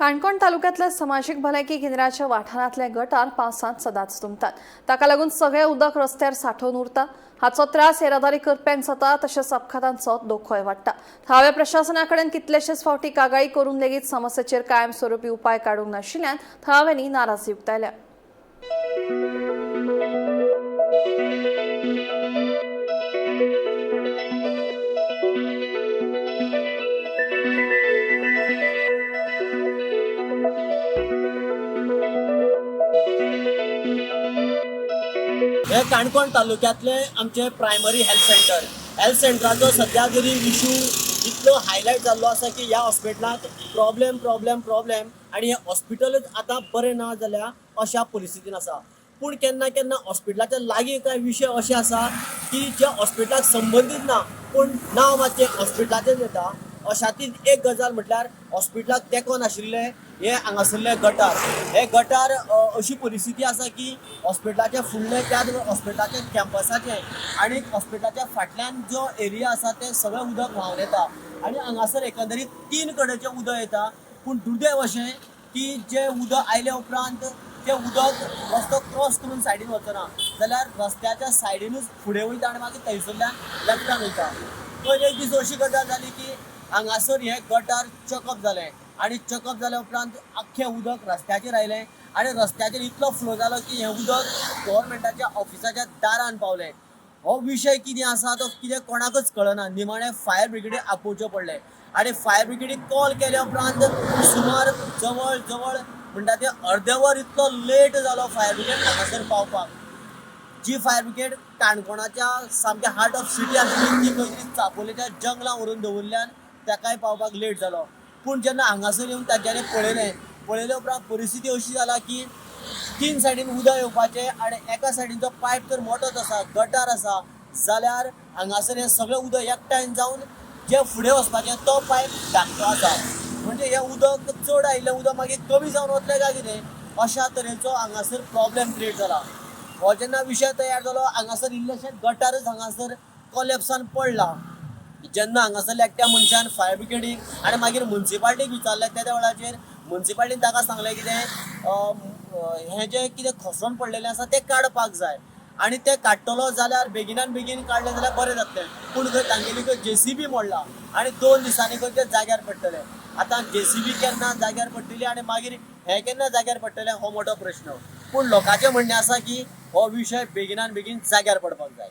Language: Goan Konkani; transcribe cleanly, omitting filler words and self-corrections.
काणकोण तालुक्यांतल्या समाजीक भलायकी केंद्राच्या वाठारांतले गटार पावसांत सदांच तुंबतात. ताका लागून सगळें उदक रस्त्यार सांठोवन उरता. हाचो त्रास येरादारी करप्यांक जाता, तशेंच अपघातांचो धोकोय वाडटा. थळाव्या प्रशासना कडेन कितलेशेच फावटी कागाळी करून लेगीत समस्येचेर कायमस्वरूपी उपाय काडूंक नाशिल्ल्यान थळाव्यांनी नाराजी उक्तायल्या. हे काणकोण तालुक्यांतले आमचे प्रायमरी हेल्थ सेंटर. हेल्थ सेंटराचो सद्या तरी इशू इतलो हायलायट जाल्लो आसा की ह्या हॉस्पिटलांत प्रॉब्लेम प्रॉब्लेम प्रॉब्लेम आनी हें हॉस्पिटलच आतां बरें ना जाल्यार अशा परिस्थितीन आसा. पूण केन्ना केन्ना हॉस्पिटलाच्या लागीं कांय विशय अशे आसा की जे हॉस्पिटलाक संबंदीत ना, पूण नांव मातशें हॉस्पिटलाचेंच येता. अशांतीच एक गजाल म्हटल्यार हॉस्पिटलाक तेंकोन आशिल्लें हे हांगासरलें गटार. हे गटार अशी परिस्थिती आसा की हॉस्पिटलाच्या फुडले त्याच हॉस्पिटलाच्या कॅम्पसाचें आनी हॉस्पिटलाच्या फाटल्यान जो एरिया आसा तें सगळें उदक व्हांवन येता आनी हांगासर एकंदरीत तीन कडेचें उदक येता. पूण दुर्दैव अशें की जें उदक आयल्या उपरांत तें उदक रस्तो क्रॉस करून सायडीन वचना, जाल्यार रस्त्याच्या सायडीनूच फुडें वयता आनी मागीर थंयसरल्यान लेफ्टान वयता. पयर एक दीस अशी गजाल जाली की हांगासर हें गटार चकअप जालें आनी चकअप जाल्या उपरांत आख्खें उदक रस्त्याचेर आयलें आनी रस्त्याचेर इतलो फ्लो जालो की हें उदक गव्हर्मेंटाच्या ऑफिसाच्या दारान पावलें. हो विशय कितें आसा तो कितें कोणाकच कळना. निमाणें फायर ब्रिगेडीक आपोवचें पडलें आनी फायर ब्रिगेडीक कॉल केल्या उपरांत सुमार जवळ जवळ म्हणटा ते अर्दे वर इतलो लेट जालो फायर ब्रिगेड हांगासर पावपाक. जी फायर ब्रिगेड काणकोणाच्या सामक्या हार्ट ऑफ सिटी आशिल्ली ती खंय तरी चापोलेच्या जंगलां व्हरून दवरिल्ल्यान ताकाय पावपाक लेट जालो. पूण जेन्ना हांगासर येवन तांच्यांनी पळयलें, पळयल्या उपरांत परिस्थिती अशी जाला की तीन सायडीन उदक येवपाचें आनी एका सायडीन जो पायप तर मोठोच आसा, गटार आसा, जाल्यार हांगासर हें सगळें उदक एकठांय जावन जें फुडें वचपाचें तो पायप धाकटो आसा. म्हणजे हें उदक चड आयिल्लें उदक मागीर कमी जावन वतलें काय कितें अशा तरेचो हांगासर प्रॉब्लेम क्रिएट जाला. हो जेन्ना विशय तयार जालो हांगासर इल्लेशें गटारच हांगासर कॉलेप्सान पडला. जेन्ना हांगासरल्या एकट्या मनशान फायर ब्रिगेडीक आनी मागीर मुन्सिपाल्टीक विचारलें, तेद्या वेळाचेर मुन्सिपाल्टीन ताका सांगलें कितें हें जें कितें खसोन पडलेलें आसा तें काडपाक जाय आनी तें काडटलो जाल्यार बेगिनान बेगीन काडलें जाल्यार बरें जातलें. पूण खंय तांगेली खंय जेसीबी मोडला आनी 2 दिसांनी खंय तें जाग्यार पडटलें. आतां जेसीबी केन्ना जाग्यार पडटली आनी मागीर हें केन्ना जाग्यार पडटलें हो मोठो प्रश्न. पूण लोकांचें म्हणणें आसा की हो विशय बेगिनान बेगीन जाग्यार पडपाक जाय.